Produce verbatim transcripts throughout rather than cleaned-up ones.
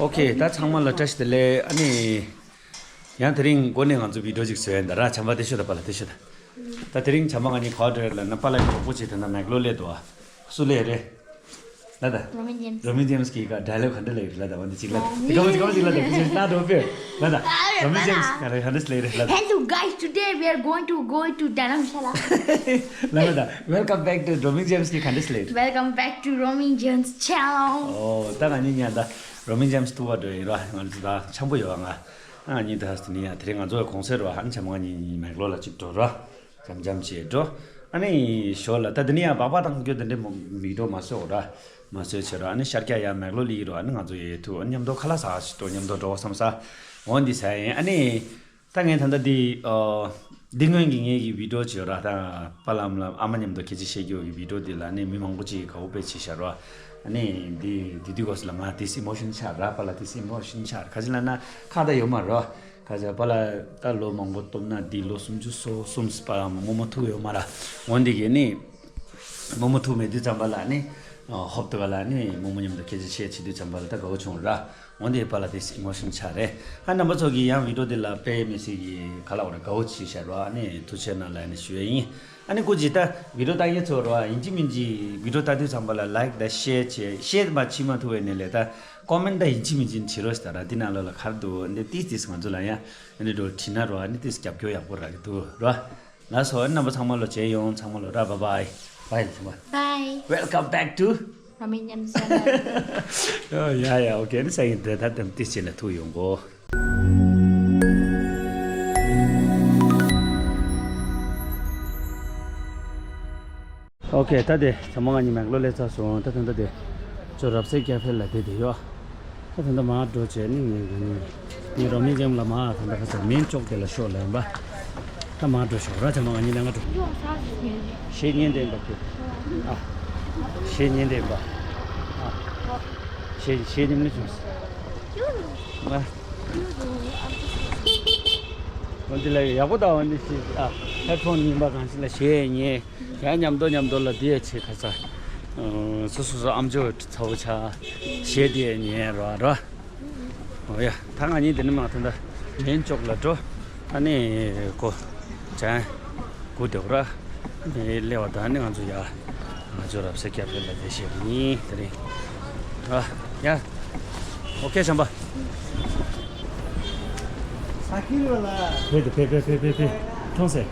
ཨོ་ཁེ། ད་ཚང་མ་ལ་བཀྲ་ཤིས་བདེ་ལེགས། ཨ་ནི་ཡང་དེ་རིང་འགོ་ནས་ང་ཚོ་བི་ཌིའོ་ཅིག་བཟོས་ཡིན་ད་ར། བྱམས་པ་དེ་ཤོད་ད། པཱ་ལགས་དེ་ཤོད་ད། ད་དེ་རིང་བྱམས་པ་ང་གཉིས་ག་པར་འགྲོ་ཡོད་ལབ་ན། པཱ་ལགས་ཀྱི་གྲོགས་པོ་ཅིག་དེ་ན་མེག་ལོར་སླེབས་འདུག་ཨ། སུ་སླེབས་རེད་ལབ་ད། Roman James. Roman James གི་ཀ་ཌའི་ལོག་ག་འདྲ་སླེབས་རེད་ལབ་ད། འོ་འདི་ཅིག་ལབ་ད། དེ་ག་བ་ཅིག་ག་བ་ཅིག་ལབ་ད། དེ་ཅིག་ལབ་འགྲོ་པས་ལབ་ད། Roman James ག་རེ་ག་འདྲ་སླེབས་རེད་ལབ་ད། Hello guys, today we are going to go to Dharamshala. ལབ་ད། Welcome back to Roman James གི་ག་འདྲ་སླེབས་རེད། Welcome back to Roman James channel. ཨོ་ད་ང་གཉིས་ཉལ་ད། Roman James ཐུག་པ་འགྲོ་ཡིན་ར། ང་ཚོ་ད་འཆམ་པོ་ཡོད་ང་། ང་གཉིས་ད་དེ་ནི་ཡང་དེ་རིང་ང་ཚོ་གུང་སེང་ར། ཨ་ནི་བྱམས་པ་ང་གཉིས་མེག་ལོར་ལ་ཅིག་འགྲོ་ར། འཆམ་འཆམ་བྱེད་འགྲོ། ཨ་ནི་ཞོར་ལ་ད་དེ་ནི་ཡང་སྦག་སྦག་བཏང་རྒྱུ་དེ་འདྲ་མི་འགྲོ་མ་བཟོས་འོ་ར། མ་བཟོས་བྱེད་ར། ཨ་ནི་ཤར་རྒྱག་ཡ་མེག་ལོར་སླེབས་ར། ཨ་ནི་ང་ཚོ་ཡེ་ཐུག་མཉམ་དུ་ཁ་ལག་ཟ་ཞིག་འགྲོ། མཉམ་དུ་འགྲོ་བསམ་ས་འོ་འདི་ཟ་ཡིན། ཨ་ནི་ད་ངས་ད་ལྟ་འདི་ཨ་འདི་སྔོན་གྱི་ངའི་གི་བི་ཌིའོ་བྱེད་ར། ད་པཱ་ལགས་ཨ་མ་མཉམ་དུ་སྐད་ཆ་བཤད་རྒྱུ་གི་བི་ཌིའོ་འདི་ལ་ནི་མི་མང་པོ་ཅིག་གིས་དགའ་པོ་དཔེ་བྱས་ཤག་ར། ཨ་ནི་འདི་འདི་དུས་སྐབས་སུ་ལ་ང་ཏིས་ཨི་མོ་ཤན་ཆགས་ར། པཱ་ལགས་ཏིས་ཨི་མོ་ཤན་ཆགས་ར། ག་ཅི་ལབ་ན་ཁག་ད་ཡོད་མ་ར། ཁ་ཆ་པཱ་ལགས་ད་ལོ་མང་པོ་སྟོབས་ན་འདི་ལོ་སུམ་ཅུ་སོ་གསུམ་པ་རྨོ་མོ་ཐུག་ཡོད་མ་ར། འོ་འདི་གི་ནི་རྨོ་མོ་ཐུག་མེད་དུས་ཙམ་པ་ལ་ནི་ཧོབ་ཏེ་ག་ལ་ནི་རྨོ་མོ་མཉམ་དུ་སྐད་ཆ་བཤད་བྱེད་དུས་ཙམ་པ་ལ་ད་དགའ་པོ་བྱུང་ར། འོ་འདི་པཱ་ལགས་ཏིས་ཨི་མོ་ཤན་ཆགས་རེད། ཨ་རྣམ་པ་ཚོ་གིས་ཡང་བི་ཌིའོ་འདི་ལ་དཔེ་མི་སྲིད་ཀྱི་ག་ལ་འོ་ར་དགའ་པོ་བྱས་ཤག་ར། ཨ་ནི་ཐུགས་རྗེ་གནང་ལབ་ནི་ཞུ་ཡ་ཡིན། ཨ་ནི་སྐུ་མཁྱེན་ད་བི་ཌིའོ་ལྟ་མཁན་ཚོ་ར། ཡིན་གཅིག་མིན་གཅིག་བི་ཌིའོ་ལྟ་དུས་ཙམ་པ་ལ་ལའིཀ་དང་ཤེར་བྱེད། ཤེར་མ་བྱེད་མ་ཐུབ་པའི་ནི་ལས་ད་ཀོ་མེན་ད་ཡིན་གཅིག་མིན་གཅིག་བྱེད་རོགས་ཞེས་ད་ར། འདི་ནང་ལོགས་ལ་ག་རེ་འདུག་འདི་ཏིས་ཏིས་ང་ཚོ་ལ་ཡང་ཨ་ནི་འགྲོ་བྲིས་ན་ར། ཨ་ནི་ཏིས་རྒྱབ་སྐྱོར་ཡག་པོ་རག་གི་འདུག་ར། ལགས་སོ། ཨ་ནི་རྣམ་པ་ཚང་མ་ལ་མཇལ་ཡོང་། ཚང་མ་ལ་ར། བཱའི་བཱའི། བཱའི་ཚང་མ། Bye. Welcome back to Roman James channel. ཡ་ཡ། ཨོ་ཁེ། ཨ་ནི་སང་ཉིན་དེ་ད་དམ་ཏིས་བྱས་ན་ཐུག་ཡོང་གོ། ཨོ་ཁེ། ད་དེ་བྱམས་པ་ང་གཉིས་མེག་ལོར་སླེབས་ཚར་སོང་། ད་ད་ད་དེ་ཅོ་རབ་སེ་ཀེ་ཧྥེ་ལ་དེ་དེ་ཡོད། ད་ད་ད་མར་འགྲོ་བྱས་ནི་ངས་ངས་ངས་རོ་མི་ཇམ་ལ་མར་ད་ད་ཁ་ཚ་མིན་ཅོག་དེ་ལ་ཤོག་ལབ་པ། ད་མར་འགྲོ་ཤོག་ར། བྱམས་པ་ང་གཉིས་ལ་ང་འགྲོ། གཞས་ཉན་བསྡད་པ་ཁྱོད། ཨ། གཞས་ཉན་བསྡད་པ། ཨ། གཞས་གཞས་ཉན་མི་བྱུང་། ང་། འོ་འདི་ལ་ཡག་པོ་ད། འོ་འདི་ཞིག་ཨ། ཧེ་ཌི་ཕོན་ཡིན་པ་གང་ཞིག་ལ་གཞས་ཉན། ཡང་མཉམ་དུ་མཉམ་དུ་ལ་འདི་ཡ་བྱེད་ཁ་ཚ། སོ་སོ་སོ་ཨམ་ཅོག་ཚ་བོ་ཆ། གཞས་འདི་ཡ་ཉན་ར་ར། འོ་ཡ། ད་ང་གཉིས་འདི་ནས་མར་ད་ད་མིན་ཅོག་ལ་འགྲོ། ཨ་ནི་གོ་ཅན་གུ་དེ་ར། ཨ་ནི་སླེབས་པ་ད་ནི་ང་ཚོ་ཡ། ང་ཚོ་རབ་སེ་ཀེ་ཧྥེ་ལ་དེ་བཞིན་ཡིན་དེ་རིང་། ཨ་ཡ། ཨོ་ཁེ་བྱམས་པ། ཕེབས་དེ་ཕེབས་ཕེབས་ཕེབས་ཕེབས། མཐོང་སེ།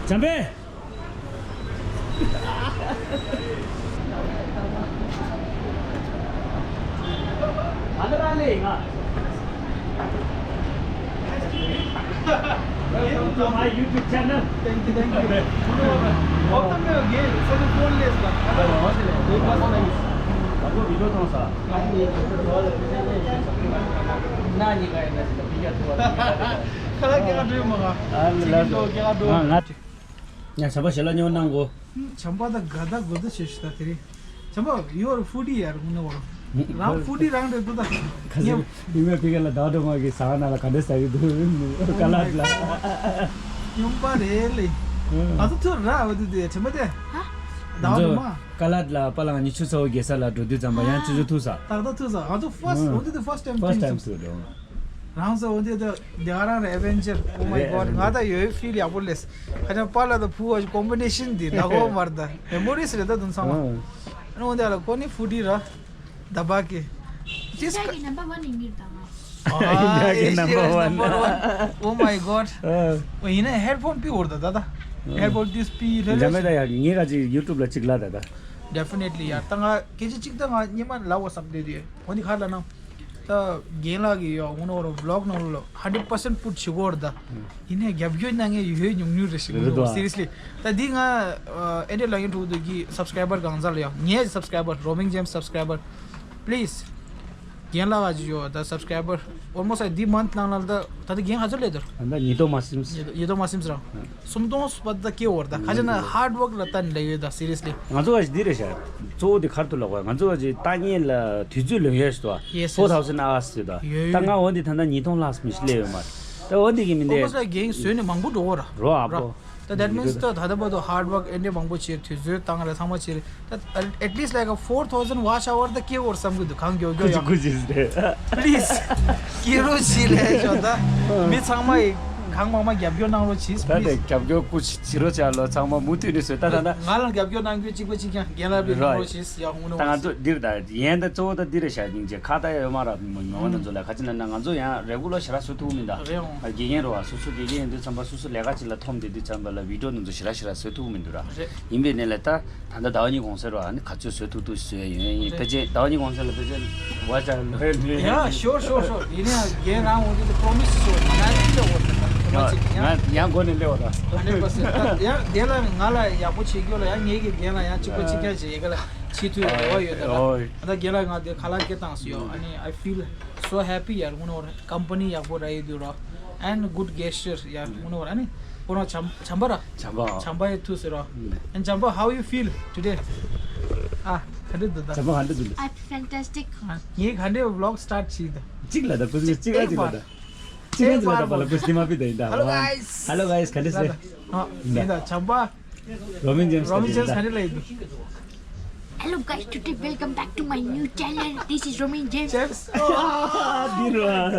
བྱམས་པ། Welcome to my YouTube channel. Thank you, thank you. Welcome to again. It's a phone less one. Hello. Very nice. ཁ་ལག་སྐྱེལ་ག་འགྲོ་ཡོད་མ་ག་ཨ་ལ་ལ། ཁ་ལག་སྐྱེལ་ག་འགྲོ་ཡོད། ང་ང་། ཡ་བྱམས་པ་ཞལ་ལག་ཉོ་གནང་གོ། བྱམས་པ་ད་དགའ་ད་དགོད་ད་བྱེད་ཤི་ད་དེ་རིང་། བྱམས་པ། You are foodie ཡར་ངུ་ན་བར། རང་ཕུ་ཌི་རང་རེད་འདུག་ད། ཁ་སང་ཉེ་ཡུ་མེ་ཕི་ག་ལ་ཟླ་བ་སྒྲོལ་མ་གི་ཟ་ཁང་ནང་ལ་ག་འདྲ་ཟ་གི་འདུག་ཀ་ལ་ལ། སྨྱོན་པ་རེད་ལེ། ང་ཚོ་ཐུར་ར་བ་དུ་དེ་དྲན་པ་དེ། ཧ། ཟླ་བ་སྒྲོལ་མ། ཀ་ལ་ལ་པ་ལ་ང་གཉིས་ཆུ་ཚ་བོ་རྒྱལ་ས་ལ་འགྲོ་དུས་ཙམ་པ་ཡང་ཆུ་ཚོད་ཐུག་ས། ཏག་ཏག་ཐུག་ས། ང་ཚོ་ཕར་སི་འོ་དེ་དུ་ཕར་སི་ཊའིམ་ཕར་སི་ཊའིམ་ཐུག་འགྲོ། རང་ཚོ་འོ་དེ་དུ་དེ་ག་རང་རེད། ཨེ་ཝེན་ཇར། Oh my God. ང་ད་ཡོད་ཕིལ་ཡག་པོ་ལེས། ཁ་ཆང་པཱ་ལགས་དང་ཕུ་བོ་ཀོམ་བི་ནེ་ཤན་འདི་ད་གོ་མར་ད་མེ་མོ་རིས་རེད་ད་དུང་ཚང་མ། ཨ་ནི་འོ་འདི་ལ་ཀོ་ནི་ཕུ་ཌི་ར་ད་བ་ཀེ། ཇིས་ཀ་ནམ་བར་ཝན་ཡིན་གྱི་རེད་ད་ང་། ཨིན་ཌི་ཡ་གི་ནམ་བར་ཝན། Oh my God. ཨོ་ཡིན་ན་ཧེཌ་ཕོན་པི་འོར་ད་ད་ད། ཧེཌ་ཕོན་ཏིས་པི་ལྷོད་ལྷོད། ངས་ཀ་ཅིག་ཡུ་ཊུབ་ལ་ཅིག་ལ་ད་ད། Definitely ཡ། ད་ང་སྐད་ཆ་གཅིག་ད་ང་སྙེ་མ་ལ་བ་བསམ་བསྡད་དུས་འོ་ནི་ཁ་ལ་ན། ད་རྒན་ལགས་ཀྱིས་ཡོ་ངོ་ནོར་བློག་ནང་ལོ་hundred percent put བྱེད་དགོས་རེད་ད། ཡིན་ནའི་རྒྱབ་སྐྱོར་གནང་མཁན་ཡོད་ཉུང་ཉུང་རེད་ཤི་རེད་དོ། Seriously. ད་འདི་ང་ཨེ་འདྲས་ལ་ཡིན་འགྲོ་འདུག་གི་སབ་སི་ཀ་རའི་བར་གང་ཟག་ལ་ཡོ་ངའི་སབ་སི་ཀ་རའི་བར་Roaming James subscriber please. རྒན་ལགས་ཀྱིས་ཡོ་ད་སབ་སི་ཀ་རའི་བར་almost འདི་མན་ཐི་ནང་ལ་ད་ད་འདི་རྒན་ཧ་ཚོད་ལས་དོར། ད་ཉིས་སྟོང་མ་ཟིན། ཉིས་སྟོང་མ་ཟིན་རང་། སུམ་སྟོང་སུ་པ་ད་སྐྱེ་བོར་ད་ཁ་ཆེ་ན་hard work ལ་ལྟ་ནི་ལས་ཡོད་ད་seriously། ང་ཚོ་བ་ཞིག་འདི་རེད་ཤག་གཙོ་བོ་དེ་ག་རེ་འདུག་ལབ་དགོས། ང་ཚོ་བ་ཞིག་ལྟ་ཉན་ལ་དུས་ཚོད་ལོན་ཡོད་ཞིག་འདུག་བ། Yes, yes. Four thousand hours ཞིག་འདུག་ཡོད་ཡོད། ད་ང་འོ་འདི་ད་ལྟ་ཉིས་སྟོང་ལྷག་མི་ཞིག་སླེབས་ཡོད་མ་རེད། ད་འོ་འདི་གི་མི་འདི་ཨོ་མོ་སི་ལའིག་རྒན་བཟོས་ནས་མང་པོ་འགྲོ་གོ་ར། རོ་ཨ་པོ། ད་that means ད་ད་ལྟ་བར་དུ་hard work ཨེ་འདྲས་མང་པོ་བྱས། དུས་ཚོད་བཏང་རེད། ཚང་མ་བྱས་རེད། ད་at least like a four thousand watch hour ད་སྐྱེ་བོར་བསམ་གི་འདུག་གང་མགྱོགས་མགྱོགས་ཡོང་། ཀུ་ཅི་རེད། Please། སྐྱེ་རོགས་བྱེད་ལས་ཤོག་ད་མི་ཚང་མ་ཡི་གང་མང་མང་རྒྱབ་སྐྱོར་གནང་རོགས་བྱེད། ད་དེ་རྒྱབ་སྐྱོར་ཀུ་ཅི་བྱེད་རོགས་བྱ་ལོ། ཚང་མ་མུ་མཐུད་ནས་བཟོས། ད་ད་ད་ང་ལ་རྒྱབ་སྐྱོར་གནང་རྒྱུ་གཅིག་པ་གཅིག་རྐྱང་རྒན་ལགས་པས་གནང་རོགས་བྱེད་ཡ། ཧུང་ནོ། ད་ང་ཚོ་འདིར་ད་ཡན་ད་གཙོ་བོ་ད་འདི་རེད་ཤག་སྙིང་རྗེ་ཁ་ད་ཡ་ཡོད་མ་ར། མི་མང་བ་ན་ཚོ་ལ་ཁ་ཅིག་ན་ན་ང་ཚོ་ཡང་regular་ཞེ་དྲག་བཟོ་ཐུབ་མི་འདུག་རེད་འོང་། དགེ་རྒན་རོ་བ་སོ་སོ་དགེ་རྒན་ཡིན་དུས་ཙམ་པ་སོ་སོ་ལས་ཀ་ཅིག་ལ་འཐོམ་བསྡད་དུས་ཙམ་པ་ལ་video་ནང་ཚོ་ཞེ་དྲག་ཞེ་དྲག་བཟོ་ཐུབ་མི་འདུག་ར། རེད། ཡིན་པའི་ནས་ལ་ད་ད་ལྟ་ཟླ་བ་གཉིས་གོང་ས་རོ་ཨ་ནི་ག་ཚོད་བཟོ་ཐུབ་ཐུབ་བཟོ་ཡ་ཡོད་ཡིན། རེད། ཕལ་ཆེར་ཟླ་བ་གཉིས་གོང་ས་ལ་ཕལ་ཆེར་watch hour་ལོས་ལོས་Yeah, sure, sure, sure. ཡིན་ནའང་རྒན་རང་འོང་དུས་promise་སོ་མ་ན་ཡིན་ལ་འོ་ད་ད་ཅིག་ཡང་ཡང་མགོ་ནས་སླེབས་པ་ད། Hundred percent། ཡང་དེ་ལ་ང་ལ་ཡག་པོ་བྱེད་རྒྱུ་ལ་ཡང་ངེད་ཀྱི་རྒན་ལ་ཡང་གཅིག་པ་གཅིག་རྐྱང་བྱེད་ཡ་ག་ལ་བྱེད་ཐུབ་ཡ་རེ་བ་ཡོད་ད། ཨོ། ད་རྒན་ལ་ང་དེ་ཁ་ལག་སྐད་བཏང་སོ་ཡོ། ཨ་ནི་I feel so happy ཡར་ངོ་ནོར་company་ཡག་པོ་ར་ཡོད་དུས་རོ། And good gesture ཡར་ངོ་ནོར་ཨ་ནི་ཁོ་རང་བྱམས་བྱམས་པ་ར། བྱམས་པ། བྱམས་པ་ཡི་ཐུགས་སུ་རོ། ཨན་བྱམས་པ། How you feel today? ཨ་ག་འདྲ་འདུག་ད། བྱམས་པ་ག་འདྲ་འདུག་ད། I'm fantastic. ངས་ག་འདྲ་vlog start བྱེད་ད། གཅིག་ལ་ད་ཀུ་ཟིག་གཅིག་ཨ་གཅིག་ལ་ད། གཅིག་ཨ་གཅིག་ལ་ད་བ་ལ་ཀུ་ཟིག་མ་པི་ད་ཡིན་ད། Hello guys. Hello guys ག་འདྲ་ཟེར། ཨ་ཡིན་ད་བྱམས་པ། Roman James Roman James ག་འདྲ་ལ་ཡིན་ད། Hello guys, today welcome back to my new channel. This is Roman James. James. འདི་ར།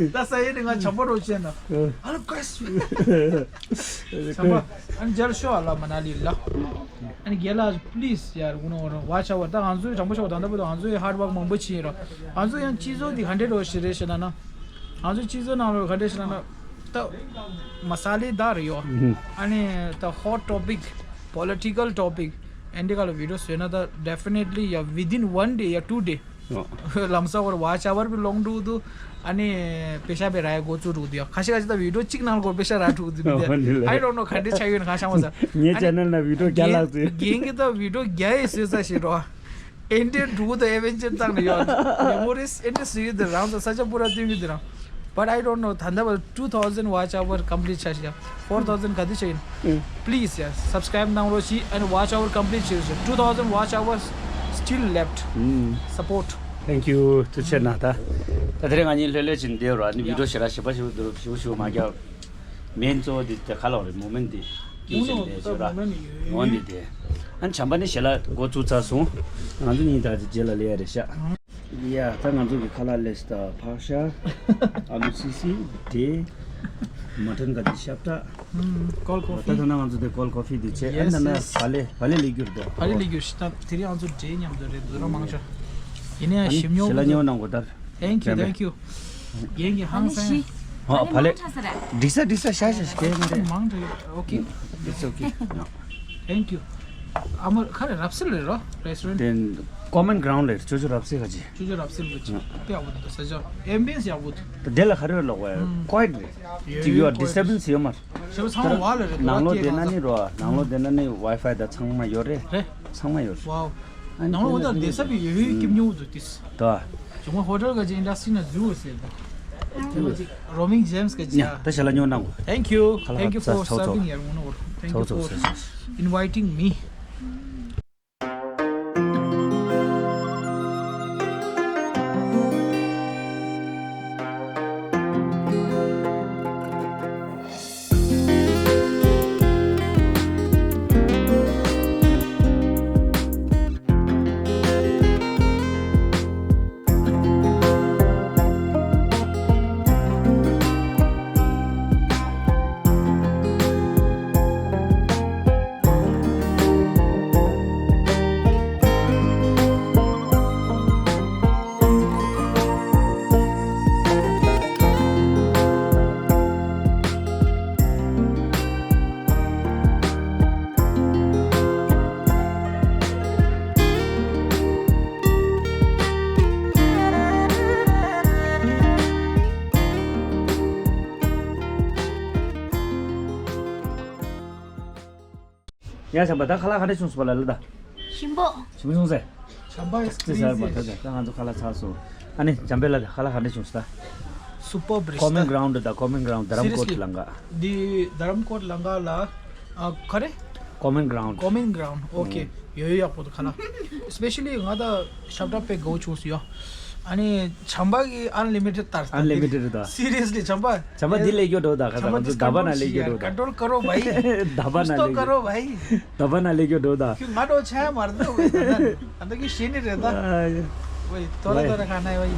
ད་ས་ཡེ་ནི་ང་བྱམས་པ་རོ་ཆེན་ན། Hello guys. བྱམས་པ། ཨ་ནི་མཇལ་ཤོག་ཨ་ལ་མ་ན་ལི་ལ། ཨ་ནི་རྒན་ལགས་please ཡར་ངོ་ནོར་watch hour ད་ང་ཚོའི་དྲང་པོ་ཤོག་ད་ལྟ་བར་དུ་ང་ཚོའི་hard work མང་པོ་བྱས་ཡིན་ར། ང་ཚོ་ཡང་སྤྱི་ཚོགས་འདི་ག་འདྲས་རོ་ཞེ་རེད་ཞེ་ན་ན། ང་ཚོའི་སྤྱི་ཚོགས་ནང་ལོ་ག་འདྲས་ཞེ་ན་ན། ད་མ་ས་ལི་ད་རེད་ཡོ། ཨ་ནི་ད་hot topic, political topic ཨེ་འདི་ག་ལ་video བཟོས་ན་ད་definitely ཡ་within one day ཡ་two day ལམ་སང་བར་watch hour བི་ལོང་འགྲོ་འདུག་ཨ་ནི་པེ་ཤ་བེ་ར་ཡ་འགོ་བཙུགས་འགྲོ་འདུག་ཡ། ཁ་ཤས་ཁ་ཤས་ད་video གཅིག་ནང་ལ་སྐོར་པེ་ཤ་ར་འགྲོ་འདུག་མི་དེ། I don't know ག་འདྲས་ཆགས་ཡོད་ན་ག་ཤང་བ་ས། ངའི་channel་ནང་video བརྒྱ་ལྷག་ཙམ། རྒན་གྱི་ད་video བརྒྱ་ཡི་བཟོས་ས་ཞིག་རོ། ཨེ་འདྲས་འགྲོ་ད་adventure བཏང་ནས་ཡོད། Memories ཨེ་འདྲས་བཟོས་ཡོད་དེ་རང་ཚོ་ས་ཆ་པུ་ར་སྟོན་གྱི་དེ་རང་། But I don't know ད་ལྟ་བར་two thousand watch hour complete ཆགས་ཤག four thousand ག་དུས་ཆགས་ཡིན། Please ཡ་subscribe གནང་རོགས་གྱིས། And watch hour complete བྱེད་རོགས་གྱིས། Two thousand watch hours still left. Support. Thank you. ཐུགས་རྗེ་གནང་ད། ད་དེ་རིང་ང་གཉིས་ལྷོད་ལྷོད་ཅིག་འདིར་ར་ནི་video ཞེ་དྲག་ཞིབ་པ་ཞིབ་ཞིབ་ཞིབ་མ་རྒྱག main གཙོ་བོ་འདི་དེ་ག་ལ་རེད། moment འདི་ཡིན་ཞིང་འདི་ཞོ་ར་ངོ་འདི་དེ། ཨ་ནི་བྱམས་པ་ནི་ཞལ་ལག་འགོ་བཙུགས་ཚར་སོང་། ང་ཚོ་གཉིས་ད་ཅི་རྗེས་ལ་ལས་ཡ་རེད་ཤག་ཡ་ད་ང་ཚོ་གི་ཁ་ལག་ལས་ད་ཕག་ཤ། ཨ་ལུ་སི་སི། འབྲས། མ་ཊན་ག་དི་ཤ་བཀྲ། cold coffee ད་ད་ན་ང་ཚོ་དེ་cold coffee འདི་བྱས། ཨ་ནི་ད་ན་བ་ལེ་བ་ལེ་ལས་རྒྱུར་དོ། བ་ལེ་ལས་རྒྱུར་ཤི་ད་དེ་རིང་ང་ཚོ་འབྲས་མཉམ་དུ་རེད་འདུག་ར་མང་ཤ། ཡིན་ནའི་ཞིམ་ཉོ་ཞལ་ལག་ཉོ་གནང་དགོས་ད། Thank you, thank you. རྒན་གྱི་ཧང་སང་། ཧ་བ་ལེ། འགྲིག་ས་འགྲིག་ས་ཤ་ཤ་ཤ་སྐད་མ་རེད། མང་དྲགས་ཡོད། Okay. It's okay. Thank you. ཨ་མ་ཁ་རེ་རབ་སིལ་རེད་རོ་restaurant། དེ་common ground ལེ་ཅོ་ཅོ་རབ་སིལ་ག་ཅི། ཅོ་ཅོ་རབ་སིལ་ག་ཅི། དཔེ་ཡག་པོ་འདུག་ས་ཆ་ambience་ཡག་པོ་འདུག་དེ་ལ་ཁ་རེ་ལོག་བས་quiet་རེད། ཅིག་ཡོད་disturbance་ཡོད་མ་རེད། ཞེ་པོ་ཚང་མ་བ་ལ་རེད། ནང་ལོགས་བསྡད་ན་ནི་རོ་ནང་ལོགས་བསྡད་ན་ནི་Wi-Fi་དང་ཚང་མ་ཡོད་རེད། རེད། ཚང་མ་ཡོད་རེད། Wow. ནང་ལོགས་འོ་ད་བསྡད་ས་བི་ཡོད་ཡོད་སྐྱིབ་ཉོ་འདུག་ཏིས། ད། ཇོ་མོ་ཧོ་ཊེལ་ག་ཅིག་industry་ན་ཛུ་ཟེར་འདུག Roaming Gems་ག་ཅིག་ཡ་ད་ཞལ་ལག་ཉོ་གནང་གོ། Thank you. Thank you for serving ཡར་ངོ་ནོར། Thank you for inviting me. ཡ་བྱམས་པ་ད་ཁ་ལག་ག་འདྲ་བྱུང་སོང་བ་ལ་ལ་ད། ཞིམ་པོ། ཞིམ་པོ་བྱུང་སེ། བྱམས་པ་is ད་ཟེར་བ་crazy། ད་ད་ང་ཚོ་ཁ་ལག་ཚར་སོང་། ཨ་ནི་བྱམས་པའི་ལ་ད་ཁ་ལག་ག་འདྲ་བྱུང་སོང་ད། Superb རེད་ད། Common ground ད་common ground་རྡ་རམ་ཀོར་Seriously། ལང་ག། འདི་རྡ་རམ་ཀོར་ལང་ག་ལ། ཨ་ག་རེ། Common ground། Common ground okay། ཡོད་ཡོད་ཡག་པོ་འདུག་ཁ་ལག Especially ང་ད་ཤ་བཀྲ་དཔེ་དགའ་བོ་བྱུང་སོང་ཡ། ཨ་ནི་བྱམས་པ་གི་unlimited ལྟར། Unlimited ད། Seriously བྱམས་པ། བྱམས་པ་འདི་ལས་སྐྱོ་འགྲོ་ད་ཁ་ཚ་ང་ཚོ་ད་བ་ན་ལས་སྐྱོ་འགྲོ་ད། Control करो भाई। ད་བ་ན་कुछ तो करो भाई। ད་བ་ན་ལས་སྐྱོ་འགྲོ་ད། ཁྱོད་ང་འགྲོ་ཆ་མར་འདུག་ད་ད་གི་ཤེས་ནི་རེད་ད། ཝེ་ཏོ་ར་ཏོ་ར་ཁ་ན་ཝེ།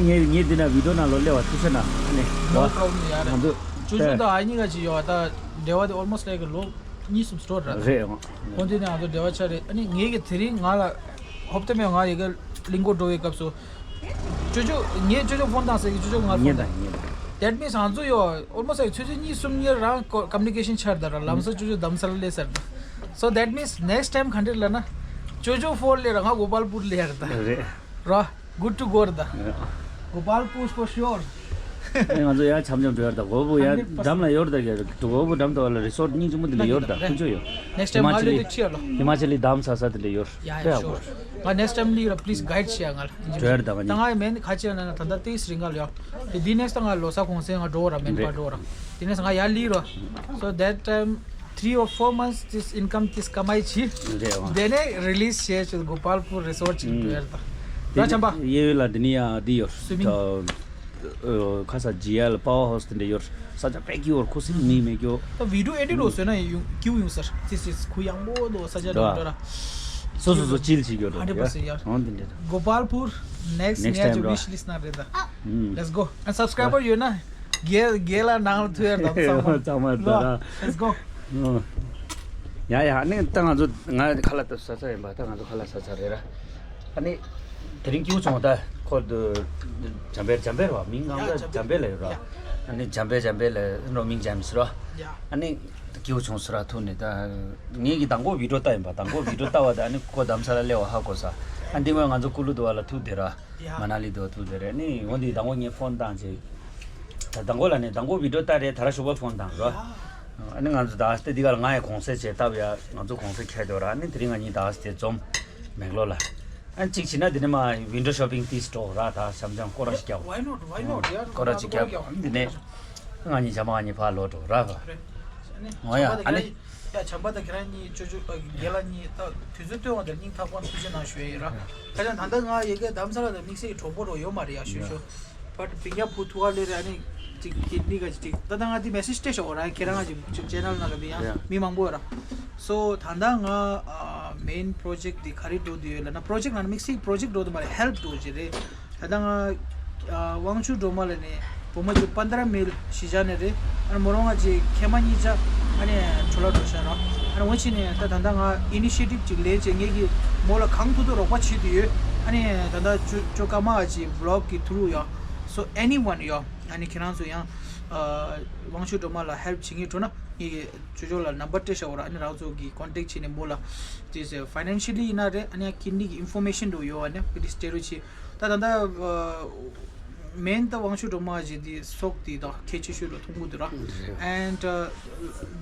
ངས་ངས་འདི་ན་video ནང་ལོགས་སླེབས་པ་ཐུགས་ཆེ་གནང་། ཨ་ནི། No problem ཡ་ར། ང་ཚོ། ཅོ་ཅོ་དང་ཨ་ནི་ག་ཅི་ཡོད་ད་འབྲེལ་བ་དེ་almost like ལོ་གཉིས་གསུམ་སྟོར་ར། རེད། ཁོང་དེ་ནས་ང་ཚོ་འབྲེལ་བ་ཆགས་རེད། ཨ་ནི་ངེད་ཀྱི་དེ་རིང་ང་ལ་ཧོབ་ཏེ་མེད། ང་ཡི་གེ་གླིང་སྐོར་འགྲོ་བའི་སྐབས་སུ་ཅོ་ཅོ་ངས་ཅོ་ཅོ་ཕོན་བཏང་ཟེར་གི་ཅོ་ཅོ་ང་ཕོན་བཏང་། That means ང་ཚོ་ཡོ་almost like ཆུ་ཚོད་གཉིས་གསུམ་གཉིས་རང་communication ཆགས་རེད་ད་ར། ལམ་སང་ཅོ་ཅོ་དམ་སར་སླེབས་ཟེར་ད། So that means next time ག་འདྲ་ལབ་ན་ཅོ་ཅོ་ཕོན་སླེབས་ར་ང་གོ་པལ་པུར་སླེབས་རེད་ད། རེད། ར། Good to go རེད་ད། གོ་པལ་པུར་for sure། ཨེ་ང་ཚོ་ཡར་འཆམ་འཆམ་འགྲོ་ཡར་ད་གོ་བོ་ཡར་འགྲམ་ལ་ཡོད་ད་གོ་བོ་འགྲམ་དུ་ལ་resort སྙིང་རྗེ་མོ་དེ་འདྲ་ཡོད་ད་ཁུ་ཆོ་ཡོད། Next time ང་ལ་དེ་ཁྱེར་ལོ། ཧི་མ་ཅལ་ལི་དམ་ས་ས་དེ་འདྲ་ཡོད། Yeah, yeah, sure. ང་next time ལི་ར་please guide བྱེད་ང་ལ། འགྲོ་ཡར་ད་ང་ད་ང་མེན་ཁ་ཆེ་ན་ད་ད་ཏིས་རིང་ག་ལ་ཡོད། དེ་next ང་ལོ་ས་གོང་སེ་ང་འགྲོ་ར་མེན་པ་འགྲོ་ར། དེ་next ང་ཡར་ལི་ར། So that time three or four months this income this ཀ་མའི་ཆི། རེད་བ། དེ་ནས་release བྱས་ཆེད་གོ་པལ་པུར་resort ཅིག་འགྲོ་ཡར་ད། ར་ཆམ་པ། དེ་ཡེ་ལ་དེ་ནི་ཡ་དེ་ཡོད། Swimming. ཁ་ས་ཇི་ཨེལ་power house དེ་འདྲ་ཡོད། ས་ཆ་དཔེ་སྐྱིད་པོ་ཁུ་སིམ་མིག་མེད་སྐྱོ། ད་video edit འོ་སོས་ན་ཡོང་སྐྱིད་ཡོང་སར། This is ཁུ་ཡངས་པོ་འདུག་ས་ཆ་འདྲ་འདྲ་ར། སོ་སོ་སོ་chill བྱེད་སྐྱོ་འདྲ། Hundred percent ཡ། འོང་དེ་འདྲ་ར། གོ་པལ་པུར་next next time ང་ཚོ་ར། Wish list ན་རེད་ད། Let's go. And subscriber ཡོད་ན། རྒན་རྒན་ལ་ནང་ལ་ཐུག་ཡར་དང་ཚང་མ། ཚང་མ་ད་ར། Let's go. ཡ་ཡ་ནི་ད་ང་ཚོ་ང་ཁ་ལག་ཏུ་ས་ས་ཡིན་པ་ད་ང་ཚོ་ཁ་ལག་ས་ས་རེད་ར། ཨ་ནི་དེ་རིང་སྐྱིད་པོ་བྱུང་ད་ཁོ་འཇམ་པའི་འཇམ་པའི་ར་མིང་ང་ཚོ་འཇམ་པའི་ལ་ཡོད་ར། ཨ་ནི་འཇམ་པའི་འཇམ་པའི་ལ་རོ་མིང་ཇེམ་སི་ར། ཨ་ནི་སྐྱིད་པོ་བྱུང་སུ་ར་ཐུག་ནི་ད་ངེད་ཀྱི་དང་པོ་བི་ཌི་ཡོ་ལྟ་ཡིན་པ་དང་པོ་བི་ཌི་ཡོ་ལྟ་བ་ད་ཨ་ནི་ཁོ་དམ་ས་ལ་སླེབས་པ་ཧ་གོ་ས། ཨ་འདི་མོ་ང་ཚོ་ཀུ་ལུ་དུ་བ་ལ་ཐུག་དེ་ར། མ་ན་ལི་དུ་ཐུག་དེ་རེད་ནི་འོ་འདི་དང་པོ་ངས་ཕོན་བཏང་ཅིག་ད་དང་པོ་ལ་ནི་དང་པོ་བི་ཌི་ཡོ་ལྟ་རེད་ད་ར་ཞོགས་པ་ཕོན་བཏང་རོ། ཨ་ནི་ང་ཚོ་ད་ལྟ་འདི་ག་ལ་ང་ཡི་གོང་ཚད་བྱས་སྟབས་ཡ་ང་ཚོ་གོང་ཚད་ཁྱད་དོ་ར་ཨ་ནི་དེ་རིང་ང་གཉིས་ད་དེ་འཛོམས་མེག་ལོ་ལ། ཨ་ནི་གཅིག་བྱས་ན་དེ་ནི་མ་window shopping ཏིས་འགྲོ་ར་ད་འཆམ་འཆམ་སྐོར་ར་ཞིག་རྒྱབ། Why not? Why not? ཡ་སྐོར་ར་ཞིག་རྒྱབ་འདི་ནས་ང་གཉིས་འཆམ་ང་གཉིས་ཕར་ལོག་འགྲོ་ར་བ། འོ་ཡ་ཨ་ནི། ཡ་བྱམས་པ་དང་ཁྱེད་རང་གཉིས་ཅོ་ཅོ་རྒན་ལགས་གཉིས་ད་དུས་ཚོད་སྟོན་པ་དེར་སྙིང་ཐག་པ་ནས་ཐུགས་རྗེ་གནང་ཞུ་ཡ་ཡིན་ར། ཁ་སང་ད་ལྟ་ང་ཡི་གེ་དམ་ས་ལ་དང་དམིགས་བསལ་གྱི་གྲོགས་པོ་རོ་ཡོད་མ་རེད་ཡ་ཞུ་ཞུ། བར་དུ་བི་ཉ་བུ་ཐུ་བ་ལེ་རེ་ཨ་ནི་ཅིག་གི་ནི་ག་ཅིག་ད་ལྟ་ང་དེ་message སྤྲད་ཤོག་ར་ཁྱེད་རང་ཅིག་ཅིག་channel ནང་ལ་མི་ཡ་མི་མང་པོ་ཡོད་ར། So ད་ལྟ་ང་main project དེ་ག་རེ་འགྲོ་དུ་ཡོད་ལ་ན་project ནང་དམིགས་བསལ་project འགྲོ་དུ་མ་རེད་help འགྲོ་ཅི་རེད། ད་ལྟ་ང་དབང་ཕྱུག་སྒྲོལ་མ་ལ་ནས་བུ་མོ་ཅིག་པན་དྲ་མིལ་གཞིས་ཆགས་ནས་རེད། ཨ་ནི་མོ་རང་ང་ཅིག་ཁེ་མ་གཉིས་ཆ་ཨ་ནི་ཆུ་ལ་འགྲོ་ཤག་ར། ཨ་ནི་འོ་ཅི་ནས་ད་ད་ལྟ་ང་initiative ཅིག་ལེན་བྱས་ངེད་ཀྱི་མོ་ལ་གང་ཐུབ་ཐུབ་རོགས་པ་བྱེད་དུ་ཡོད། ཨ་ནི་ད་ལྟ་ཅོ་ཅོ་ཀ་མ་ཅིག་vlog གི་through ཡོད། So anyone ཡོད་ཨ་ནི་ཁྱེད་རང་ཚོ་ཡང་དབང་ཕྱུག་སྒྲོལ་མ་ལ་help བྱེད་ངེས་འགྲོ་ན་ངེད་ཀྱི་ཅོ་ཅོ་ལ་number སྤྲད་ཤག་ར། ཨ་ནི་རང་ཚོ་གི་contact བྱས་ནས་མོ་ལ་དེ་financially ཡིན་ན་རེད། ཨ་ནི་ཡང་kidney གི་information འགྲོ་ཡོད། ཨ་ནི་please སྤྲད་རོགས་བྱེད། ད་ད་ལྟ་main ད་དབང་ཕྱུག་སྒྲོལ་མ་ཞེས་འདི་སོགས་འདི་དང་ཁྱད་ཆོས་ཤོས་ལ་མཐོང་གི་འདུག་ར། And uh,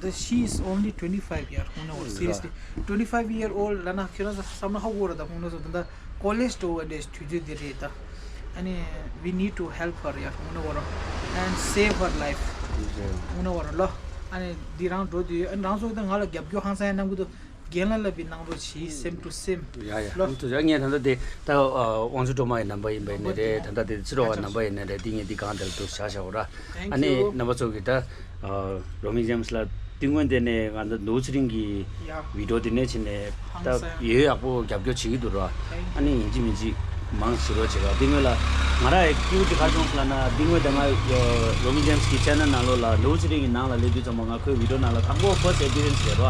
the she is only twenty five year old. Seriously, twenty five year old ལ་ན་ཁྱོད་རང་བསམ་ན་ཧ་གོ་ར། ད་ཁོང་ཚོ་ད་ལྟ་college འགྲོ་བའི་དུས་ཚོད་འདི་རེད་ད། ཨ་ནི་we need to help her ཡ་ཁོང་ཚོ་བོ་ར། And save her life ཁོང་ཚོ་བོ་ར་ལ། ཨ་ནི་འདི་རང་འགྲོ་དུས་ཨ་ནི་རང་ཚོ་ད་ང་ལ་རྒྱབ་སྐྱོར་ཧང་སང་ཡ་གནང་གི་འདུག་རྒན་ལགས་ལབ་པའི་གནང་རོགས་གྱིས། Same to same. ཡ་ཡ། ལོ། ཐུགས་རྗེ་ཆེ། ངས་ད་ལྟ་དེ་ད་དབང་ཕྱུག་སྒྲོལ་མ་ཡི་ནམ་པ་ཡིན་པ་ཡིན་ནའི་རེད། ད་ལྟ་དེ་ཕྱི་རོལ་བ་ནམ་པ་ཡིན་ནའི་རེད། དེ་ངས་འདི་གང་དེར་འདུག་བཞག་བཞག་ར། ཨ་ནི་རྣམ་པ་ཚོ་གིས་ད་རོ་མིང་ཇེམ་སི་ལ་ཏིང་ངོས་དེ་ནས་ང་ཚོ་ནུ་ཚེ་རིང་གི་བི་ཌི་ཡོ་དེ་ནས་བྱས་ནས་ད་ཡོད་ཡག་པོ་རྒྱབ་སྐྱོར་བྱེད་ཀྱི་འདུག་ར། ཨ་ནི་ཡིན་གཅིག་མིན་གཅིག་མང་ཞིག་རོགས་བྱེད་ར། དེ་སྔོན་ལ་ང་ར་ཡི་སྐྱིད་པོ་ཅིག་ག་བྱུང་སོང་ལབ་ན། དེ་སྔོན་དེ་ང་རོ་མིང་ཇེམ་སི་གི་ཆེ་ནལ་ནང་ལོགས་ལ་ནུ་ཚེ་རིང་གི་ནང་ལ་སླེབས་དུས་ཙམ་པ་ང་ཁོའི་བི་ཌི་ཡོ་ནང་ལ་དང་པོ་first appearance རེད་རོ།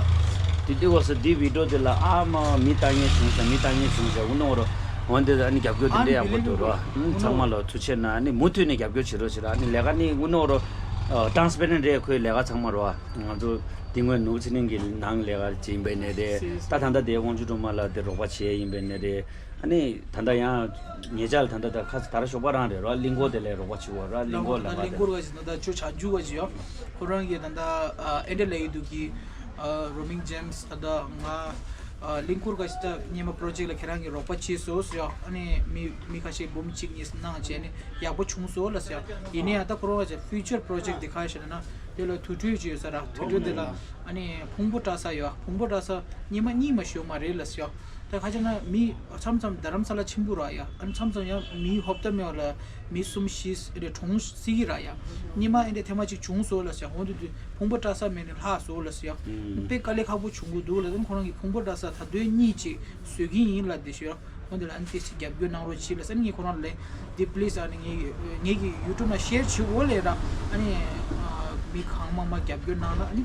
དེ་དུས་སྐབས་སུ་དེ་བི་ཌི་ཡོ་དེ་ལ་ཨ་མ་མི་ལྟ་མཁན་བྱུང་ཟེར། མི་ལྟ་མཁན་བྱུང་ཟེར། འུ་ནོ་རོ་འོན་ཏེ་ཨ་ནི་རྒྱབ་སྐྱོར་དེ་འདྲ་ཡག་པོ་འདུག་རོ། ཚང་མ་ལ་ཐུགས་རྗེ་ཆེ་གནང་། ཨ་ནི་མུ་མཐུད་ནས་རྒྱབ་སྐྱོར་བྱེད་རོགས་བྱེད་ར། ཨ་ནི་ལས་ཀ་ནི་འུ་ནོ་རོ་transparent རེད། ཁོའི་ལས་ཀ་ཚང་མ་རོ། ང་ཚོ་དེ་སྔོན་ནུ་ཚེ་རིང་གི་ནང་ལས་ཀ་བྱེད་ཡིན་པ་ཡིན་ནའི་རེད། ད་ད་ལྟ་དེ་དབང་ཕྱུག་སྒྲོལ་མ་ལ་དེ་རོགས་པ་བྱེད་ཡིན་པ་ཡིན་ནའི་རེད། ཨ་ནི་ད་ལྟ་ཡང་ཉེ་ཆར་ད་ལྟ་ད་ཁ་ད་ར་ཞོགས་པ་རང་རེད་རོ། གླིང་སྐོར་དེ་ལས་རོགས་པ་བྱེད་བ་ར། གླིང་སྐོར་ལ་ད་གླིང་སྐོར་ག་ཞིག་ད་ད་ཅོ་ཆ་འཇུ་བ་ཞིག་ཡོ། ཁོ་རང་གིས་ད་ད་ཨ་ཨེ་འདྲ་ལས་ཡི་འདུག་གི། ཨ་རོ་མིང་ཇེམ་སི་ད་ད་ང་ཨ་གླིང་སྐོར་ག་ཞིག་ད་སྔོན་མ་པོ་རོ་ཇེག་ལ་ཁྱེད་རང་གིས་རོགས་པ་བྱས་སོང་ཟེར་ཡོ། ཨ་ནི་མི་མི་ཁ་ཤས་འབུམ་གཅིག་གཉིས་གནང་བྱས་ནི་ཡག་པོ་བྱུང་སོང་ལ་ཟེར་ཡོ། ཡིན་ནའི་ཡང་ད་ཁོ་རང་ག་ཞིག་ཕིའུ་ཅར་པོ་རོ་ཇེག་དེ་ག་ཞིག་ན་དེ་ལ་དུར་ཁྲོད་ཅིག་ཡོད་ས་ར། དུར་ཁྲོད་དེ་ལ་ཨ་ནི་ཕུང་པོ་བཀྲ་ས་ཡོ། ཕུང་པོ་བཀྲ་ས་སྔོན་མ་གཉིས་མ་ཞིག་ཡོད་མ་རེད་ལ་ཟེར་ཡོ། ད་ཁ་ཆེ་ན་མི་མཚམས་མཚམས་རྡ་རམ་ས་ལ་ཆེན་པོ་ར་ཡ། ཨ་ནི་མཚམས་མཚམས་ཡང་མི་ཧོབ་ཏ་མེད་པ་ལ་མི་གསུམ་བཞི་རེ་གྲོངས་སྲིད་ཀྱི་ར་ཡ། ཉི་མ་ཨེ་འདྲ་ཐེངས་མ་གཅིག་བྱུང་སོང་ལ་ཟེར། འོ་འདི་དུས་ཕུང་པོ་བཀྲ་ཤིས་མེད་ནས་ལྷག་སོང་ལ་ཟེར་ཡ། དཔེ་དཀའ་ལས་ཁག་པོ་བྱུང་གི་འདུག་ལ། ཨ་ནི་ཁོ་རང་གི་ཕུང་པོ་བཀྲ་ཤིས་ད་དུང་གཉིད་ཅིག་བཟོད་ཀྱི་ཡིན་ལ་དེ་ཞུ་ཡ། འོ་འདི་ལ་ཨ་ནི་ཏོག་ཙམ་རྒྱབ་སྐྱོར་གནང་རོགས་གྱིས་ལ་ཟེར། ངས་ཁོ་རང་ལ་འདི་པི་ལི་སི་ཨ་ནི་ངས་ངེད་ཀྱི་ཡུ་ཊུབ་ནང་ཤེར་བྱེད་འོ་ལས་ར། ཨ་ནི་མི་གང་མང་མང་རྒྱབ་སྐྱོར་གནང་ལ། ཨ་ནི་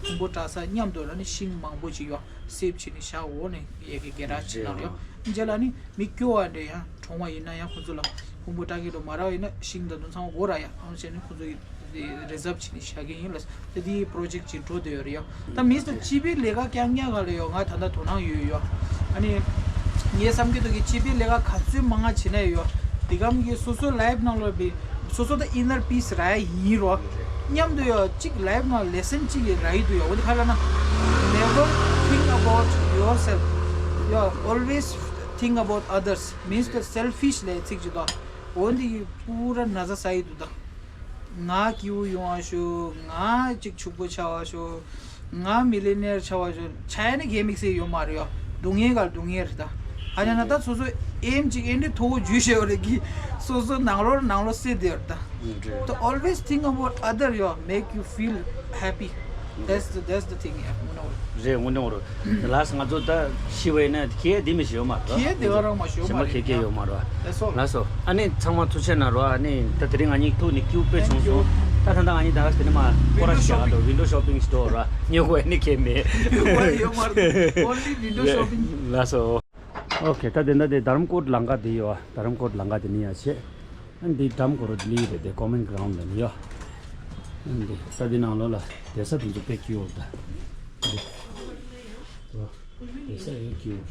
ཕུང་པོ་བཀྲ་ཤིས་མཉམ་དུ་ཨ་ནི་ཤིང་མང་པོ་ཅིག་ཡོད་སེབ་བྱས་ནས་བཞག་འོ་ནས་ཡ་གི་སྒེར་ར་བྱེད་གནང་ཡོད། རྗེས་ལ་ཨ་ནི་མི་སྐྱོ་བ་འདྲ་ཡང་གྲོངས་པ་ཡིན་ན་ཡང་ཁོ་ཚོ་ལ་ཕུང་པོ་བཀྲ་གི་འགྲོ་མ་རག་ཡིན་ན་ཤིང་ད་དུང་ཚང་མ་དགོས་ར་ཡ། ཨ་ནི་བྱས་ནས་ཁོ་ཚོ་ཡི་རི་ཛབ་བྱས་ནས་བཞག་གི་ཡིན་ལ། ད་དེའི་པྲོ་ཇེཀ་ཅིག་འགྲོ་བསྡད་ཡོད་རེད་ཡ། ད་མི་ཚོ་སྤྱི་པའི་ལས་ཀ་རྐྱང་རྐྱང་ག་ལ་ཡོད། ང་ད་ལྟ་དོ་སྣང་ཡོད་ཡ། ཨ་ནི་ངས་བསམ་གྱི་འདུག་གི་སྤྱི་པའི་ལས་ཀ་ག་ཚོད་མང་ང་བྱེད་ན་ཡོད། དེ་གམ་གྱི་སོ་སོ་ལའིབ་ནང་ལ་བི་སོ་སོ་ད་ཨིན་ནར་པི་སི་རག་ཡ་ཡིན་རོ། མཉམ་དུ་ཡོད་གཅིག་ལའིབ་ནང་ལེ་སན་གཅིག་ཡི་རག་ཡི་འདུག་ཡ། འོ་དེ་ག་ལ་ན། Never think about yourself. You always think about others. མི་ཚོ་སེལ་ཕིཤ་ལས་ཚིག་ཅིག་དང་། འོ་འདི་ཡི་པུ་ར་ན་ཚ་ས་ཡི་འདུག་ད། ང་སྐྱིད་པོ་ཡོང་བ་ཤོག་ང་གཅིག་ཕྱུག་པོ་ཆགས་པ་ཤོག་ང་མི་ལི་ནེར་ཆགས་པ་ཤོག་ཆགས་ནས་གའི་དམིགས་བསལ་ཡོད་མ་རེད་ཡ། སྡུག་བསྔལ་ག་སྡུག་བསྔལ་རེད་ད། ཨ་ཡ་ན་ད་སོ་སོ་ཨེམ་གཅིག་ཨེ་འདྲའི་མཐོ་བོ་འཇུས་བཞག་ཡོད་རེད་གི། སོ་སོ་ནང་ལོགས་ནང་ལོགས་སེ་བསྡད་ཡོད་རེད་ད། ད་always think about other, you make you feel happy. That's the, that's the thing, yeah, you know. རེད། དངོས་གནས་རེད། ལགས་སོ། ང་ཚོ་ད་ཤི་བ་ཡིན་ན་ཁྱེད་འདི་མི་ཞིག་ཡོད་མ་རེད། ཁྱེད་འདི་བ་རང་མ་ཞིག་ཡོད་མ་རེད། ཁྱེད་ཁྱེད་ཡོད་མ་རེད། ལགས་སོ། ལགས་སོ། ཨ་ནི་ཚང་མ་ཐུགས་རྗེ་གནང་རོགས། ཨ་ནི་ད་དེ་རིང་ང་གཉིས་ཐུག་ནས་སྐྱིད་པོ་དཔེ་བྱུང་སོང་། ད་ད་ལྟ་ང་གཉིས་ད་ག་དེ་ནས་མ་སྐོར་ར་ཞིག་ཡག་འགྲོ། ཝིན་ཌོ་ཤོ་པིང་ཞིག་འགྲོ་ར། ཉོ་དགོས་ཨ་ནི་ཁྱེད་མེད། ཡོད་མ་རེད། Only window shopping. ལགས་སོ། ཨོ་ཁེ། ད་དེ་འདྲ་དེ་རྡ་རམ་ཀོཊ་ལམ་ཁ་དེ་ཡོད། རྡ་རམ་ཀོཊ་ལམ་ཁ་དེ་ནས་ཡར་བྱས། ཨ་འདི་འགྲམ་གོ་རོ་ལི་རེད་དེ། ཀོ་མན་གྷི་རའུན་ཌི་ལ་ནི་ཡོད། ཨ་འདི་ད་འདི་ནང་ལོགས་ལ་བསྡད་ས་དེ་ཚོ་དཔེ་སྐྱིད་པོ་ད། འདི་བསྡད་ས་ཡོད་སྐྱིད་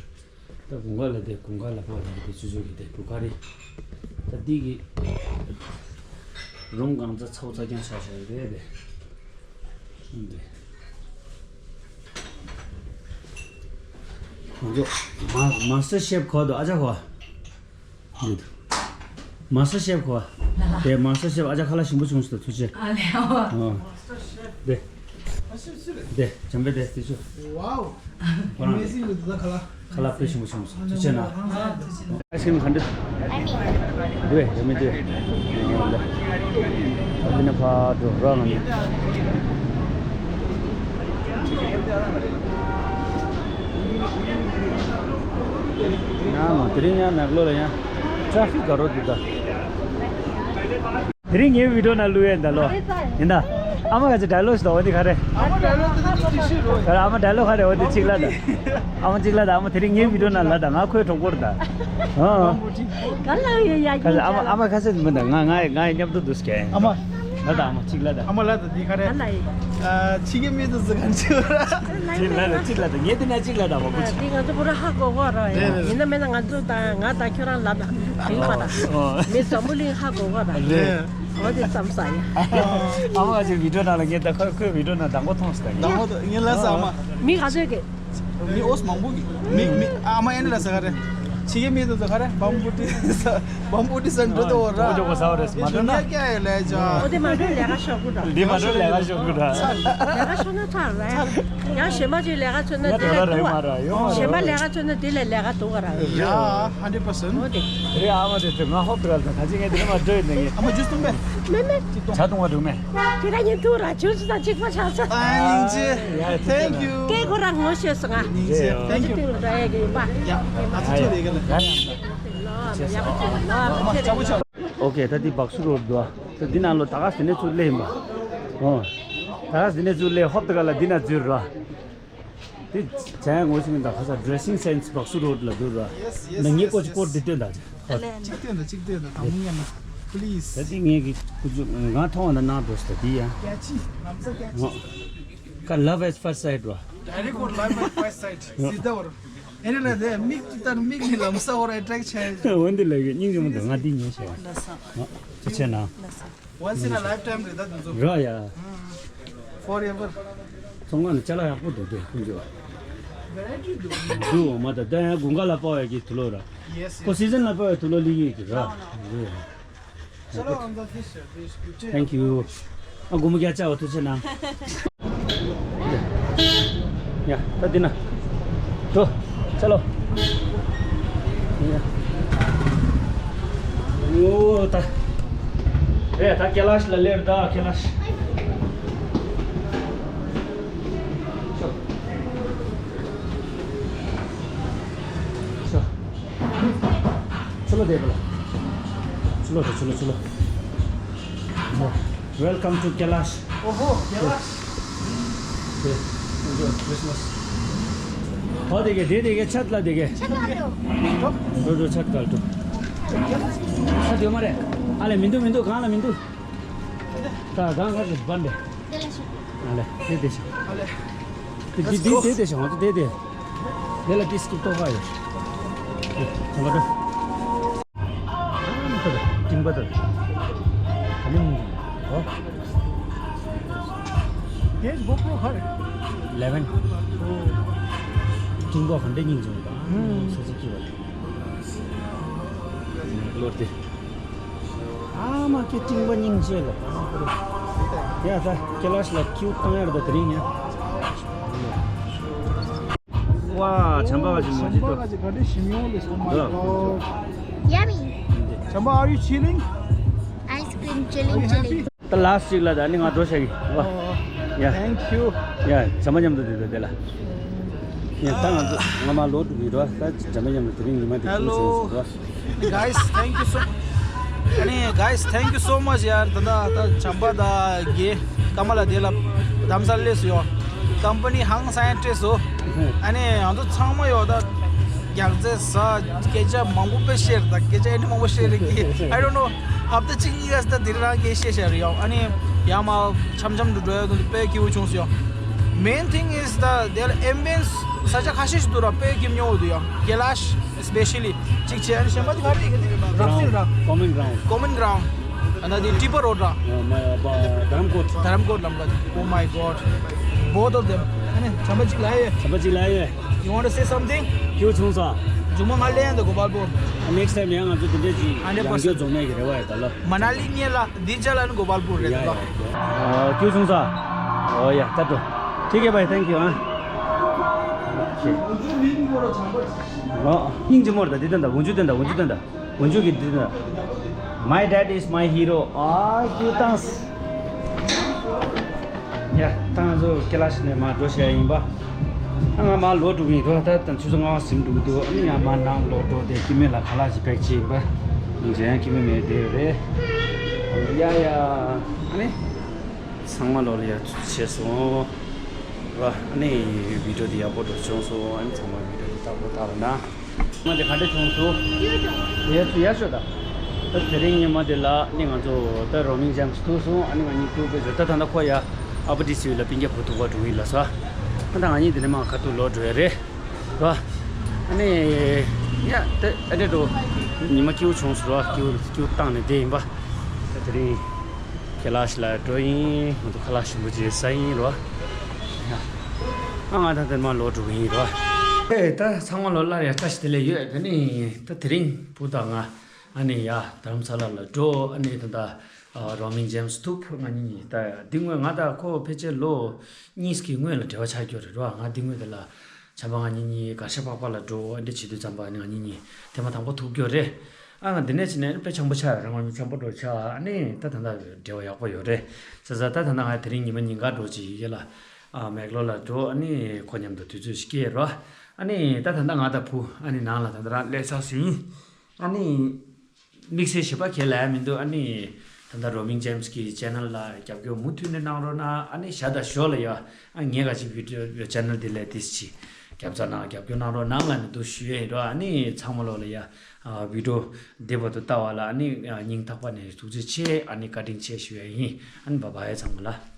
པོ། ད་དགུན་ཁ་ལ་དེ་དགུན་ཁ་ལ་ཕོག་ཡོད་དེ་ཆུ་ཚོད་ཀྱི་དེ་བུ་ཁ་རི། ད་འདི་གི་རུམ་གང་ཚ་ཚ་བོ་ཚ་རྐྱང་ཆགས་བཞག་ཡོད་རེད་དེ། འདི་ང་ཚོ་མ་མཱ་སི་ཊར་ཤེཕ་གོ་དོ་ཨ་ཅག་གོ། འདི་དུ། མཱ་སི་ཊར་ཤེཕ་གོ། དེ་མཱ་སི་ཊར་ཤེཕ་ཨ་ཅག་ཁ་ལག་ཞིམ་པོ་བྱུང་སོང་། ཐུགས་རྗེ་ཆེ། ཨ་ལེ་ཨོ། ཨོ། དེ། དེ་བྱམས་པས་དེ་དེ་ཆུ། Wow. Amazing. དེ་ད་ཁ་ལག་ཁ་ལག་དཔེ་ཞིམ་པོ་བྱུང་སོང་། ཐུགས་རྗེ་གནང་། ཨ་ཐུགས་རྗེ་གནང་། ཨའི་སི་ཀི་རིམ་ག་འདྲ། འདི་བས་རེད་མི་འདི་བས། འདི་ནས་ཕར་འགྲོ་རོགས་གནང་། ཡང་མ་དེ་རིང་ཡང་མེག་ལོར་ལ་ཡང་ཊ་ཕིག་དགའ་རོགས་འདུག་ད། དེ་རིང་ངའི་བི་ཌིའོ་ནང་བླུག་ཡས་ད་ལོ། ཡིན་ད། ཨ་མ་ག་ཚོད་ཌའི་ལོག་ཞིག་འདུག་འོ་འདི་ག་རེ། ཨ་མ་ཌའི་ལོག་དེ་ཅིག་ཤོད་རོགས། ཨ་མ་ཌའི་ལོག་ག་རེ། འོ་འདི་གཅིག་ལ་ད། ཨ་མ་གཅིག་ལ་ད། ཨ་མ་དེ་རིང་ངའི་བི་ཌིའོ་ནང་ལ་ད། ང་ཁོའི་གྲོགས་པོ་རེད་ད། ཨ། ག་ལ་ཡོད་ཡ། ཨ་མ་ཨ་མ་ག་ཚོད་མི་འདུག་ང་ང་ང་མཉམ་དུ་འདུག་སྐད། ཨ་མ། ལ་ད་ཨ་མ་གཅིག་ལ་ད། ཨ་མ་ལ་ད་འདི་ག་རེ། ག་ལ་ཡོད། ཨ། ཕྱི་རྒྱལ་མི་དུ་ཟི་གན་ཆེ་བ་ར། གཅིག་ལ་ད། གཅིག་ལ་ད། ངས་དེ་ན་གཅིག་ལ་ད་བ་གོ་ཆི། འདི་ང་ཚོ་པུ་ར་ཧ་གོ་གོ་ར། རེད་རེད། ཡིན་ན་མེད་ན་ང་ཚོ་ད་ང་ད་ཁྱོད་རང་ལ་ད། དེ་བ་ད། མི་འཛམ་བུ་གླིང་ཧ་གོ་གོ་ར། རེད། འོ་དེ་ཙམ་ས་ཡ། ཨ་མ་ག་ཚོད་བི་ཌིའོ་ནང་ལ་ངས་ད་ཁོ་ཁོའི་བི་ཌིའོ་ནང་དང་པོ་མཐོང་སོང་ད། དང་པོ་ད་ངས་ལ་ས་ཨ་མ། མི་ག་ཚོད་ཀྱི། མི་ཨོས་མང་པོ་གི་མི་མི་ཨ་མ་ཨེ་འདྲ་ལ་ས་ག་རེ། ཕྱི་རྒྱལ་མི་དུ་ས་ག་རེ། བམ་བུ་ཏི་ས་བམ་བུ་ཏི་སན་འགྲོ་དོ་ར། ཨོ་ཇོ་གོ་ས་བ་རེ་མ་འགྲོ་ན། ཀྱ་ཡེ་ལེ་ཇ། ཨོ་དེ་མ་འགྲོ་ལས་ཀ་ཤོག་གུ་ར། འདི་མ་འགྲོ་ལས་ཀ་ཤོག་གུ་ར། ལས་ཀ་ཤོག་ན་ཚར་རེད། ཡང་གཞན་མ་ཅིག་ལས་ཀ་ཚོད་ན་དེ་ལས་སྡུག་བ། གཞན་མ་ལས་ཀ་ཚོད་ན་དེ་ལས་ལས་ཀ་སྡུག་བ་ར། ཡ་ཧན་ཌེཌ་པར་སེན། ཨོ་དེ། རེད་ཨ་མ་དེ་དེ་ང་ཧོབ་ཏུ་ག་ལ་ད་ཅི་ངས་དེ་ནས་མ་འགྲོ་ཡིན་ན་ངས། ཨ་མ་ཇུས་བཏུང་པས། མེ་མེ། ཇ་བཏུང་བ་འགྲོ་མེ། དེ་ད་ངས་ཐུག་ར་ཇུས་ད་གཅིག་པ་ཆགས་སོང་། ཨ་སྙིང་རྗེ། Thank you. སྐད་ཁོ་རང་ངོ་ཤེས་སོང་ང་། སྙིང་རྗེ། Thank you. ཇུས་བཏུང་ར་ཡ་གི་ཡིན་པ། ཡ། ཨ་ཙི་ཐུག་རེ་ག་ལ། ཡ་ཡ། ཨ་མ་ཅ་བོ་ཆ། ཨོ་ཁེ། ད་འདི་བག་སུ་རོ་འདུག་ཨ། ད་འདི་ནང་ལོ་ད་ག་ཟི་ནས་ཚུར་སླེབས་ཡིན་པ། ཨོ། ད་ག་ཟི་ནས་ཚུར་སླེབས། ཧོབ་ཏུ་ག་ལ་འདི་ན་འཛུལ་ར། དེ་བྱས་ངོ་ཤེས་ད་ཁ་ས་ཌི་རེ་སིང་སེན་སི་བག་སུ་རོ་ལ་འདུག་ར། ན་ངའི་ཀོ་ཅི་ཀོ་འདི་སྟོན་ད། གཅིག་སྟོན་ད་གཅིག་སྟོན་ད་དང་པོ་ཉན་ན། Please. ད་འདི་ངས་ཀི་ཀུ་ཅུ་ང་མཐོང་བ་ན་ནང་འགྲོ་སི་ད་འདི་ཡ། ཀྱ་ཅི་ལམ་ས་ཀྱ་ཅི། ཀ་love at first sight ར། Direct or love at first sight. ཟི་ད་བར། ཨེ་ནི་ལ་དེ་མིག་ཅི་ལྟར་མིག་ནི་ལམ་ས་བར་ཨེ་ཊེག་ཆེ། འོན་ཏེ་ལ་གི་སྙིང་རྗེ་མོ་འདུག་ང་འདི་ཉན་ཤེས་བ། ལ་ས། ང་ཅི་བྱས་ན། ལ་ས། Once in a lifetime རེད་ད་དེ་ཚོ། ར་ཡ། Forever. ཚོང་ཁང་ནས་ཅ་ལག་ཡག་པོ་འདུག་དེ་ཁོང་ཚོ། Variety འདུག་འདུག་མ་ད་ད་ཡང་དགུན་ཁ་ལ་པའོ་ཡ་གི་དུ་ལོ་ར། Yes, yes. ཁོ་སི་ཛན་ལ་པའོ་ཡ་དུ་ལོ་ལི་ཡོད་ཀྱི་ར། རེད། Thank you. ཨ་དགོང་མོ་རྒྱ་ཆེ་བ་ཐུགས་རྗེ་གནང་། ཡ། ད་འདི་ན། འགྲོ། ཆ་ལོ། ཡ། ཨོ་ད། རེད་ད། ཁེ་ལས་ལ་སླེབས་ད། ཁེ་ལས། ཤོག་ཤོག་ཚུར་ལོག་བསྡད་པ་ལ། ཚུར་ལོག་ཚུར་ལོག་ཚུར་ལོག Welcome to Kailash. ཨོ་ཧོ། ཁེ་ལས། དེ། Christmas. ཧོ་དེ་གེ་དེ་དེ་གེ་ཆད་ལ་དེ་གེ། ཆད་ལ་འགྲོ། འགྲོ་འགྲོ་ཆད་ལ་འགྲོ། ཆད་ཡོད་མ་རེད། ཨ་ལེ་མི་འདུག་མི་འདུག་གང་ལ་མི་འདུག་ད་གང་ག་རེད་བན་དེ། དེ་ལ་ཤོག་ཨ་ལེ་དེ་དེ་ཤོག་ཨ་ལེ། དེ་དེ་དེ་དེ་ཤོག་དེ་དེ། དེ་ལ་ཏིས་ཀིབ་ཏོག་ག་ཡོད། དེ་ཚང་མ་འགྲོ། ཨ་མ་ད་ད་ཏིང་པ་ད་ད། ཨ་ནི་ཨོ། དེ་GoPro ག་རེད། eleven. ཏིང་པ་ག་འདྲ་སྙིང་རྗེ་བ་དང་ས་ཆ་སྐྱིད་པ་དང་། ལོར་དེ། ཨ་མ་ཀི་ཏིང་པ་སྙིང་རྗེ་ལ། ཡ་ད་ཁེ་ལས་ལ་ཁྱེའུ་བཏང་ཡར་ད་དེ་རིང་ཡ། ཝ། བྱམས་པ་ག་ཅིག་མོ་ཅིག་ཏོ། བྱམས་པ་ག་ཅིག་ག་འདྲ་ཞིམ་ཡོང་ལེ། Oh my God. Yummy. Champa, are you chilling? Ice cream, chilling, chilling. ད་ལཱ་སི་ཊི་ཅིག་ལ་ད་ནི་ང་འགྲོ་བྱ་གི། ཝ། ཡ། Thank you. ཡ། བྱམས་པ་མཉམ་དུ་དེ་ད་དེ་ལ། ཡ་ད་ང་ཚོ་ང་མ་ལོག་འགྲོ་གི་རོ། ད་བྱམས་པ་མཉམ་དུ་དེ་རིང་ཉི་མ་དེ་ཁྱུག་ཆུང་སོང་རོ། Guys, thank you so, ཨ་ནི་guys, thank you so much ཡར། ད་ད་ད་བྱམས་པ་ད་གེ་ཀ་མ་ལ་དེ་ལ་རྡ་རམ་ས་ལ་སླེབས་སོང་ཡོ། ཀམ་པ་ནི་ཧང་སངས་སྤྲད་སོང་། ཨ་ནི་ང་ཚོ་ཚང་མ་ཡོ་ད་རྒྱག་རྩེ་ཟ། སྐད་ཆ་མང་པོ་དཔེ་བཤད། ད་སྐད་ཆ་ཨ་ནི་མང་པོ་བཤད་རེད་གི། I don't know. ཧབ་ཏ་གཅིག་གཉིས་ཀ་ད་དེ་རང་སྐད་བཤད་བཤད་རེད་ཡོ། ཨ་ནི་ཡར་མར་འཆམ་འཆམ་དུ་འགྲོ་ཡ་དུ་དཔེ་སྐྱིད་པོ་བྱུང་སོང་ཡོ། Main thing is ད་དེ་ལ་ambience ས་ཆ་ཁ་ཤས་ཤིག་འདུག་ར། དཔེ་སྐྱིད་པོ་འདུག་ཡོ། Kailash especially གཅིག་བྱས། ཨ་ནི་གཞན་པ་དེ་ག་རེ་ཡིན་གི་དེ་རག་སིལ་ར། Common ground. Common ground. ཨ་ན་དེ་ཊི་པ་རོ་ཌི་ར། མ་ཡ་པ་དྷ་རམ་ཀོཊ། དྷ་རམ་ཀོཊ་ལམ་ཀ། Oh my God. Both of them. ཨ་ནི་བྱམས་པ་གཅིག་ལ་ཡེ། བྱམས་པ་གཅིག་ལ་ཡེ། You want to say something? སྐྱིད་པོ་བྱུང་སོང་། མཇུག་མ་ང་ལེན་ད་གོ་པལ་པུར། Next time ཡང་ང་ཚོ་དེ་འདྲས་ཅིག་hundred percent ཡང་སྐྱོ་རྫོང་ནས་ཀྱི་རེ་བ་ཡོད་ད་ལོ། མ་ན་ལི་ཉེ་ལ་འདི་ཅ་ལ་ནི་གོ་པལ་པུར་རེད་ད་ལོ། ཡ་ཡ། ཨ་སྐྱིད་པོ་བྱུང་སོང་། ཨོ་ཡ་ད་འགྲོ། ཐིག་གེ་བྷའི། Thank you ཨ། ཨོ་ཁེ། ཨོ་སྙིང་རྗེ་མོར་ད་འདི་དོན་ད་འུ་ཅུ་དོན་ད་འུ་ཅུ་དོན་ད། འུ་ཅུ་གི་འདི་ན། My dad is my hero. ཨ་སྐྱིད་པོ་བཏང་། ཡ་ད་ང་ཚོ་ཁེ་ལས་ནས་མར་འགྲོ་བྱས་ཡིན་པ། ཨ་ང་མར་ལོག་འགྲོ་གི་ཡིན་འགྲོ། ད་ད་ཆུ་ཚོད་ལྔ་པ་ཟིན་འགྲོ་གི་འདུག་ཨ་ནི་ཡང་མར་ནང་ལོག་འགྲོ་དེ་སྐྱེ་དམན་ལ་ཁ་ལག་ཅིག་པེག་བྱས་ཡིན་པ། ང་ཚོ་ཡང་སྐྱེ་དམན་མེད་བསྡད་ཡོད་རེད། ཡ་ཡ། ཨ་ནི། ཚང་མ་ལོག་ལ་ཡ་ཚུད་བྱས་སོང་། ར་ཨ་ནི་བི་ཌིའོ་དེ་ཡག་པོ་འགྲོ་བྱུང་སོང་། ཨ་ནི་ཚང་མ་བི་ཌིའོ་དེ་ལྟ་བུ་ལྟ་བ་ན། ང་དེ་ག་འདྲ་བྱུང་སོང་། ཡ་ཚུ་ཡ་ཤོད་ད། ད་དེ་རིང་ཉི་མ་དེ་ལ་ནི་ང་ཚོ་ད་རོ་མིང་ཇེམ་སི་ཐུག་སོང་། ཨ་ནི་ང་གཉིས་ཐུག་པའི་ཟེར་ད་ད་ད་ཁོ་ཡ་ཨ་པ་ཌི་སི་ལ་པིན་རྒྱ་བུ་ཐུག་པ་འགྲོ་གི་ཡིན་ལ་ས། ད་ད་ང་གཉིས་དེ་ནས་མ་ཁ་ཐུག་ལོག་འགྲོ་ཡ་རེད་ར། ཨ་ནི་ཡ་ད་ཨ་འདྲ་འགྲོ། ཉི་མ་སྐྱིད་པོ་བྱུང་སོང་ར། སྐྱིད་པོ་སྐྱིད་པོ་བཏང་ནས་བསྡད་ཡིན་པ། ད་དེ་རིང་ཁེ་ལས་ལ་འགྲོ་ཡིན། ང་ཚོ་ཁ་ལག་ཞིམ་པོ་ཅིག་ཟ་ཡིན་ར། ཨ་ང་ད་དེར་མ་ལོག་འགྲོ་གི་ཡིན་ར། ཨེ་ད་ཚང་མ་ལོ་སླར་ཡང་བཀྲ་ཤིས་བདེ་ལེགས་ཡོད། དེ་ནི་ད་དེ་རིང་བུ་དང་ང་ཨ་ནི་ཡ་དྷ་རམ་ས་ལ་ལ་འགྲོ། ཨ་ནི་ད་ད་རོ་མིང་ཇེམ་སི་ཐུག་ང་གཉིས་གཉིས་ད་འདི་སྔོན་ང་ད་ཁོ་ཕལ་ཆེར་ལོ་གཉིས་ཀྱི་སྔོན་ལ་འབྲེལ་བ་ཆགས་ཀྱི་ཡོད་རེད་ར། ང་འདི་སྔོན་དེ་ལ་བྱམས་པ་ང་གཉིས་གཉིས་གར་ཞ་པག་པ་ལ་འགྲོ། ཨ་འདྲ་བྱེད་དུས་ཙམ་པ་ནི་ང་གཉིས་གཉིས་ཐེངས་མ་དང་པོ་ཐུག་ཀྱོག་རེད། ཨ་ང་འདི་ནས་ཕྱིན་ནས་དཔེ་འཆམ་པོ་ཆགས། རང་ང་གཉིས་འཆམ་པོ་འགྲོ་ཆགས། ཨ་ནི་ད་ད་ལྟ་འབྲེལ་བ་ཡག་པོ་ཡོད་རེད། ས་ས་ད་ད་ལྟ་ང་དེ་རིང་ཉི་མ་ཉིན་གང་འགྲོ་ཅིག་ཡིན་ལ། ཨ་མེག་ལོར་ལ་འགྲོ། ཨ་ནི་ཁོ་མཉམ་དུ་དུས་ཚོད་ཞིག་སྐྱེལ་རོགས། ཨ་ནི་ད་ད་ལྟ་ང་དང་བུ་ཨ་ནི་ནང་ལ་ད་ལྟ་རང་སླེབས་ཚར་ཟིན། ཨ་ནི། དམིགས་བསལ་ཞེ་པོ་གང་ཡང་ལབ་ཡ་མི་འདུག་ཨ་ནི། ད་ལྟ་རོ་མིང་ཇེམ་སི་གི་ཆེ་ནལ་ལ་རྒྱབ་སྐྱོར་མུ་མཐུད་ནས་གནང་རོགས་གནང་། ཨ་ནི་ཞག་དང་ཞོགས་ལ་ཡ། ཨ་ངས་ག་ཅིག་བི་ཌིའོ་ཆེ་ནལ་འདི་ལ་ཏིས་ཅིག་རྒྱབ་རྩ་གནང་རྒྱབ་སྐྱོར་གནང་རོགས་གནང་ལབ་ནས་འདུག་ཞུ་ཡས་ཡིན་རོགས། ཨ་ནི་ཚང་མ་ལོག་ལ་ཡ། ཨ་བི་ཌིའོ་འདི་བར་དུ་ལྟ་བ་ལ་ཨ་ནི་སྙིང་ཐག་པ་ནས་ཐུགས་རྗེ་ཆེ། ཨ་ནི་བཀའ་དྲིན་ཆེ་ཞུ་ཡས་ཡིན། ཨ་ནི་བྷའི་བྷའི་ཚང་མ་ལ།